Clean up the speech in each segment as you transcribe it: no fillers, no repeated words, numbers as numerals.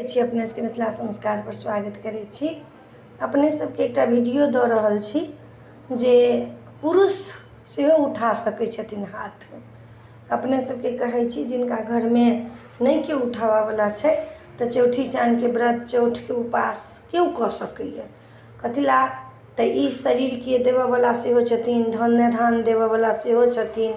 छी अपने सबके मिथिला संस्कार पर स्वागत करै छी। अपने सबके एकटा वीडियो दऽ रहल छी जे पुरुष सेहो उठा सकै छथिन हाथ। अपने सबके कहै छी जिनका घरमे नहि केओ उठाबऽवला छै तऽ चौठी चानके व्रत, चौठके उपास केओ कऽ सकैए। कथी लए तऽ ई शरीरके देबऽवला सेहो छथिन, धन धान देबऽवला सेहो छथिन,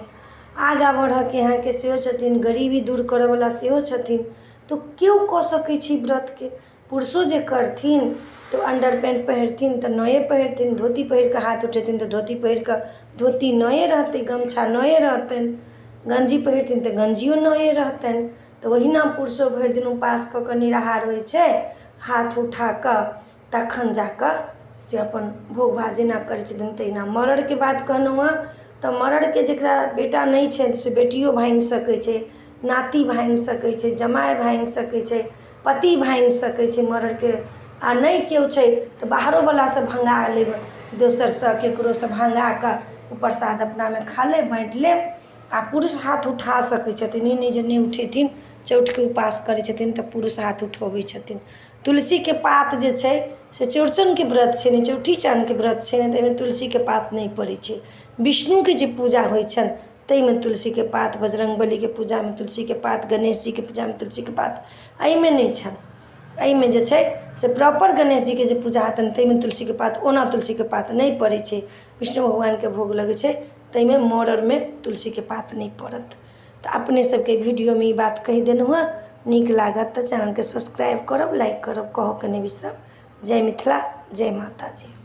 आगाँ बढ़ऽके अहाँके सेहो छथिन, गरीबी दूर करऽवला सेहो छथिन। तऽ केओ कऽ सकै छै व्रतके। पुरुषो जे करथिन तऽ अण्डर पैन्ट पहिरथिन तऽ नए पहिरथिन, धोती पहिर कऽ हाथ उठेथिन तऽ धोती पहिर कऽ धोती नए रहतै, गमछा नए रहतनि, गञ्जी पहिरथिन तऽ गञ्जियो नए रहतनि। तऽ ओहिना पुरुषो भरि दिन उपास कऽ कऽ निराहार होइ छै, हाथ उठा कऽ तखन जा कऽ से अपन भोग भात जेना करै छथिन तहिना। मरड़के बात कहलहुँ हँ तऽ मरड़के जकरा बेटा नहि छनि से बेटियो भाँगि सकै छै, नाति भाँगि सकै छै, जमाय भाँगि सकै छै, पति भाँगि सकै छै मरड़के। आ नहि केओ छै तऽ बाहरोवलासँ भँगा लेब, दोसरसँ ककरोसँ भँगा कऽ ओ प्रसाद अपनामे खा लेब, बाँटि लेब। आ पुरुष हाथ उठा सकै छथिन, ई नहि जे नहि उठेथिन। चौठके उपास करै छथिन तऽ पुरुष हाथ उठबै छथिन। तुलसीके पात जे छै से चौरचनके व्रत छै ने, चौठी चाँदके व्रत छै ने, ताहिमे तुलसीके पात नहि पड़ै छै। विष्णुके जे पूजा होइ छनि ताहिमे तुलसीके पात, बजरङ्गबलीके पूजामे तुलसीके पात, गणेश जीके पूजामे तुलसीके पात, एहिमे नहि छनि। एहिमे जे छै से प्रॉपर गणेश जीके जे पूजा हेतनि ताहिमे तुलसीके पात, ओना तुलसीके पात नहि पड़ै छै। विष्णु भगवानके भोग लगै छै ताहिमे मड़ड़मे तुलसीके पात नहि पड़त। तऽ अपने सबके वीडियोमे ई बात कहि देलहुँ हँ। नीक लागत तऽ चैनलके सब्सक्राइब करब, लाइक करब, कहऽके नहि बिसरब। जय मिथिला, जय माताजी।